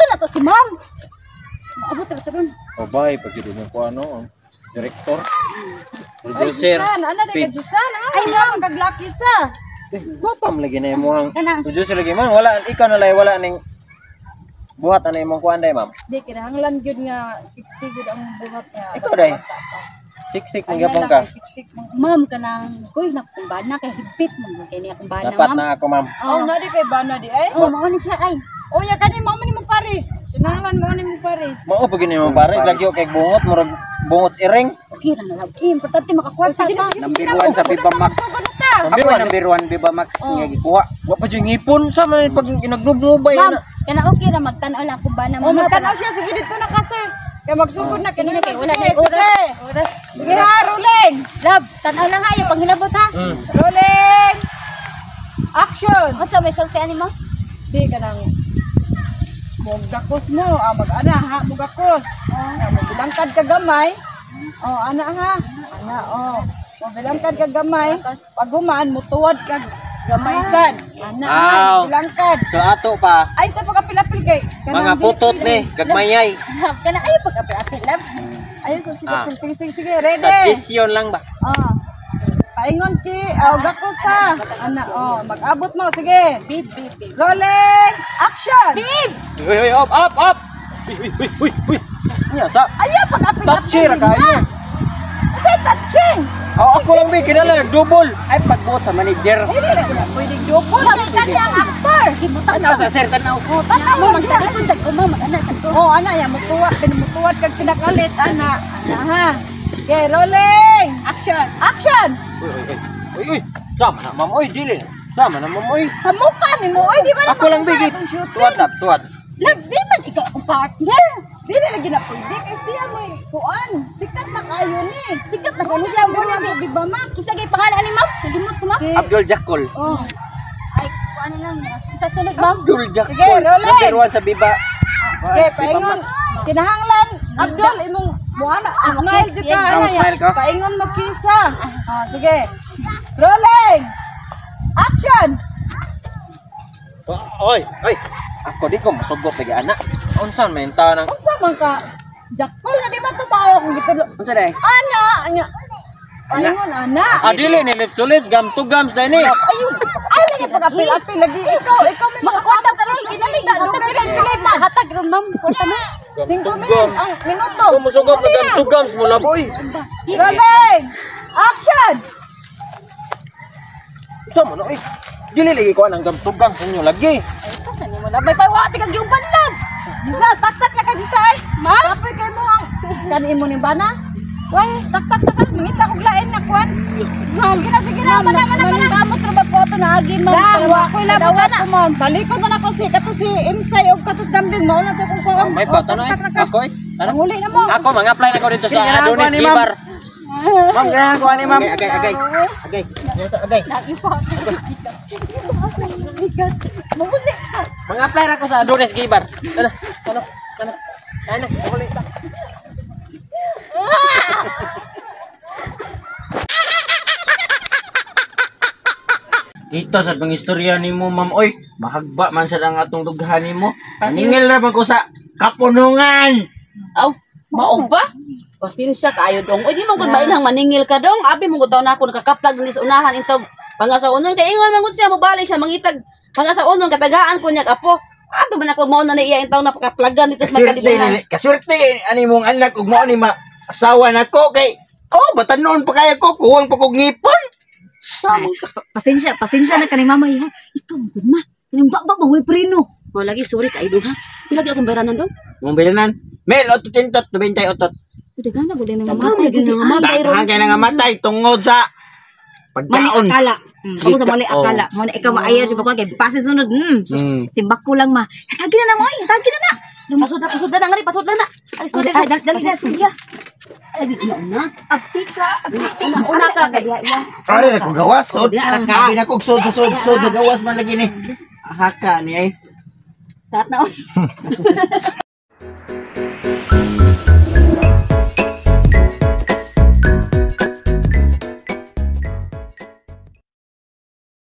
Buhaton na to si ma'am. Maabot ra to ron. Oh, bye pag gid mo ko ano, director. Producer. Ana di ka Pitch. Jisan. Ay, ma'am, kaglaki sa. Eh, gwapa man lagi na imong Kana. producer lagi man wala ikaw na lay wala ning buhat ana imong kuan day ma'am. Di kinahanglan gyud nga 60 gyud ang buhat niya. Ikaw, day. Siksik man gyapon ka. Ma'am kanang kuy na kung bana kay higpit man kay niya kung bana Dapat ma'am. na ako ma'am. Oh, na di kay bana di ay. Oh, mao ni siya ay. Oh, ya kani mao man ni mo Paris. Kinahanglan mao ni mo Paris. Mao pag gini mo pare lagi kay bungot murag bungot iring. Okay ra na lab. Eh, importante makakwarta ta. Number 1 sa Viva Max. Number Ako 1 number 1 Viva Max nga gikuha. Wa pa jud ngipon sa man pag inagnubnubay Ma'am, na. kana okay ra magtan-aw lang akong bana Oh, ma'am. magtan-aw siya sige dito na ka sir. Kay magsugod na Sige kini na kay wala na oras. Oras. Sige ha, rolling. Love, tan-aw lang ha yung panghilabot ha. Rolling. Action. Unsa may sulti ani mo? Di ka nang mugakos mo, ah, mag-ana ha, mugakos. Oh, mobilangkad ka gamay. Oh, ana ha. Ana oh. Mobilangkad ka gamay. Pag human, mutuwad ka gamay sad. Ana ha, Aw. mobilangkad. So ato pa Ay sa pagkapilapil kay mga putot ni gagmayay. Love, kana ay pag-apil-apil love. Ayun sa sige, Ah. sige, sige, sige, ready. Suggestion lang ba? Ah. Paingon ki, oh, gakos ha. Ana oh, mag-abot mo, sige. Babe, babe, babe. Rolling, action. Babe! Uy, uy, up, up, up! Uy, uy, uy, uy, uy. Nya sa Ayaw pag-apil-apil. touchy ra kayo. Unsay touching? Oh, ako lang bi kinala double. Ay pagbuot sa manager. Dili ra gina pwedeng double kay kani ang actor. Gibutang Tanaw sa sir, tanaw. Oh, tanaw Mo magtan-aw sa ko ma'am, mag-ana sa ko. Oh, ana ya mutuwa pinumutuwad kag pinakalit ana. Ana ha. Okay, rolling. Action. Action. Uy, uy, uy. Uy, uy. Sama na ma'am, uy, dili. Sama na ma'am, uy. Sa mukha nimo oy di ba na Ako lang bi makuha atong shooting? Tuwad lab, tuwad. Love, di man ikaw akong partner. Dili lagi na pwede kay siya mo'y kuan. Sikat na kayo ni. Sikat na kani siya mo na si Di ba ma? Kinsa kay pangalan ani ma'am? Nalimot ko ma'am. Si, Abdul Jakol. oh. Ay, kuan lang. Sa sunod ma'am. Abdul Jakol. Sige, rolling. Number 1 sa Viva. Okay, paingon. Kinahanglan Abdul imong muana smile jud ka Ah, ana ya. smile ka? Paingon mo kiss ha. Ah, sige. Rolling. Action. Oy, oy. Ako di ko masugot lagi anak. Unsa man yung tao ng Unsa man ka? Jakol na di ba tumawa kung gitulo? Unsa day? Ana, anya. Paingon ana. Ah, dili ni lips to lips, gum to gums dai ni. Ayun. Ay lagi pag-apil-apil lagi ikaw, ikaw may Makakwarta ta ron kinali na dugay ra hatag ron ma'am. Kwarta ma'am. Gum 5 to minutes gum. ang minuto. Ako musugot na gum to gums mo lab, oy. Rolling. Action. Unsa man oy? Dili lagi ko anang gum to gums inyo lagi. Ay, mo na may pawati kag giuban lang. Jisa, taktak na ka Jisa ay. Ma? Kapoy kay mo ang kani imo ni bana. Way, taktak na ka. Mangita kog lain na kuan. Sige na, sige na, mana mana mana. Kamot ra ba po ato naagi ma'am? Dam, wa ko'y labot Dawat na. ko, ma'am. Talikod na nako si kato si Imsay og katos Dambing mao na to kung Oh, kuan. may bata na eh. Taktak na ka. Ako eh. Ano? Panguli na mo. Ako mga-apply na ko dito sa Sige, Adonis ako ni ma'am. Gibar. Ma'am, ganahan ko ani ma'am. Agay, agay. Agay. Agay. Mamuli ka. Mga-apply na ko sa Adonis Gibar. Ano? Ano? Ano? Ano? Uli ta. Dito sa pangistorya nimo ma'am oy, mahagba man sa ang atong dughan nimo. Maningil ra man ko sa kapunungan. Aw, mao ba? Pasensya kaayo dong. Uy, di man gud mailhang maningil ka dong. Abi mo gud taon na ako nakakaplag ni sa unahan intog pangasaunon kay ingon man gud siya mobalik siya mangitag pangasaunon katagaan ko niya apo. Abi man ako mao na niya intaw na pakaplagan dito sa Kaswerte magkalibingan. kaswerte ani mong anak ug mao ni ma asawa nako kay oh batanon pa kaya ko kuwang pa kog ngipon. Samang ka. Pasensya, pasensya na kanay mama ha. Ikaw gud ma. Kanang baba ba way preno. Mao lagi sorry kaayo dong ha. Pila gyud akong bayranan dong? Mong bilanan. Mel 898. Daghan na gud nang Daghan na gud nang mamatay ron. Daghan kay nga matay tungod sa Mali pagkaon. akala. Ako sa mali Oh. akala. Mo na ikaw maayar si bako kay pase sunod. Simbak ko lang ma. Tagi na na mo ay, tagi na na. Pasod na ngari, pasod na na. Ay, Ay, dali dali na sige. Ay, di na una. Aptika. Una, una ka kay. Are na ko gawas sod. Di ara ka. Abi na kog sod sod sod sa gawas man lagi ni. Haka ni ay. Tat na.